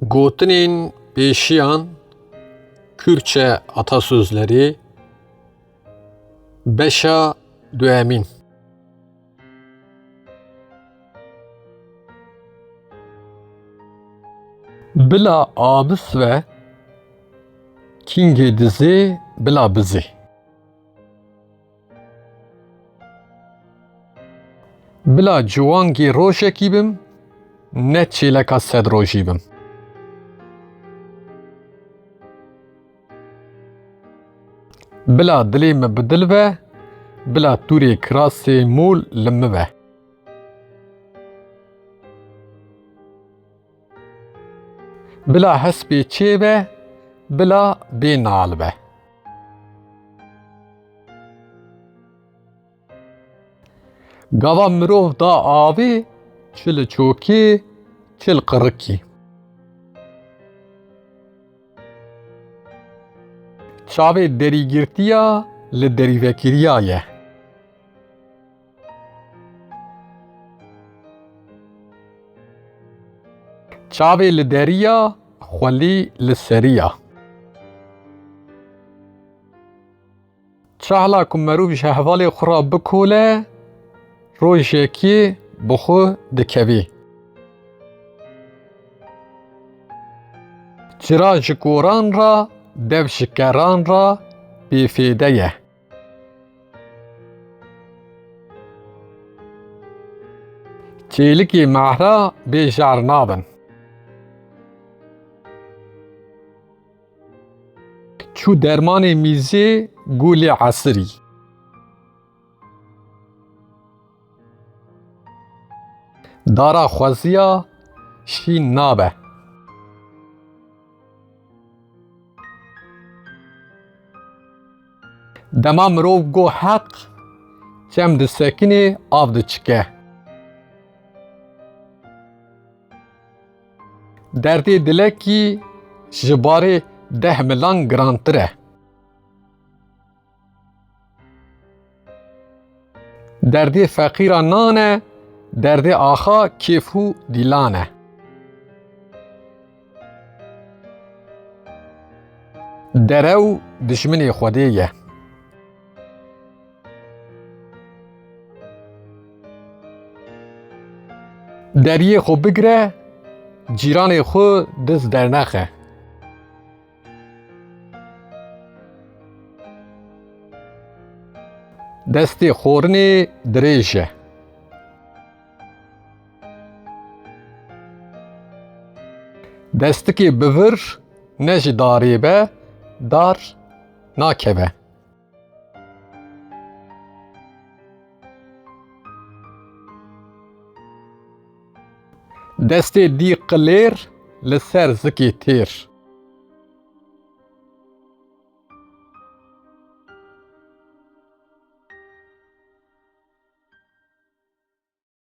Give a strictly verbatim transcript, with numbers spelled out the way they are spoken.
Gotinên pêşiyan, Kürtçe atasözleri, beşa duyemîn. Bila abis ve, kingê dizê bila bizê. Bila ciwangê rojekî bim, ne çêleka sed rojî bim. Bila dilê min bi dil be, bila tûrê kirasê mûl li min be. Bila hespê çê be, bila bê nal be. Gava mirov da avê, çi li çokê, çi li qirikî. Çavê derîgirtiya li derîvekiriya ye. Çavê li deriya, xwelî li seriya. Çahla ku merûv ji hevalê xwe re bikole, rojekê bi xwe dikevî. Çira ji koran re, dev ji keran re bêfêde ye. Çêlikê mehra bê jar nabin. Çû dermanê mîzê gulê esirî. Dara xweziya şîn nabe. Dema mirov go heq, çem disekinê, av diçike. Derdê dilekî ji barê deh milan girantir e. Derdê feqîra nan e, derdê axa kêf û dîlan e. Derew dijminê Xwedê ye. Deriyê xwe bigire, cîranê xwe diz dernexe. Destê xorinê dirêj e. Destikê bi vir ne ji darê be, dar nakeve. Destê dî qilêr li ser zikê têr.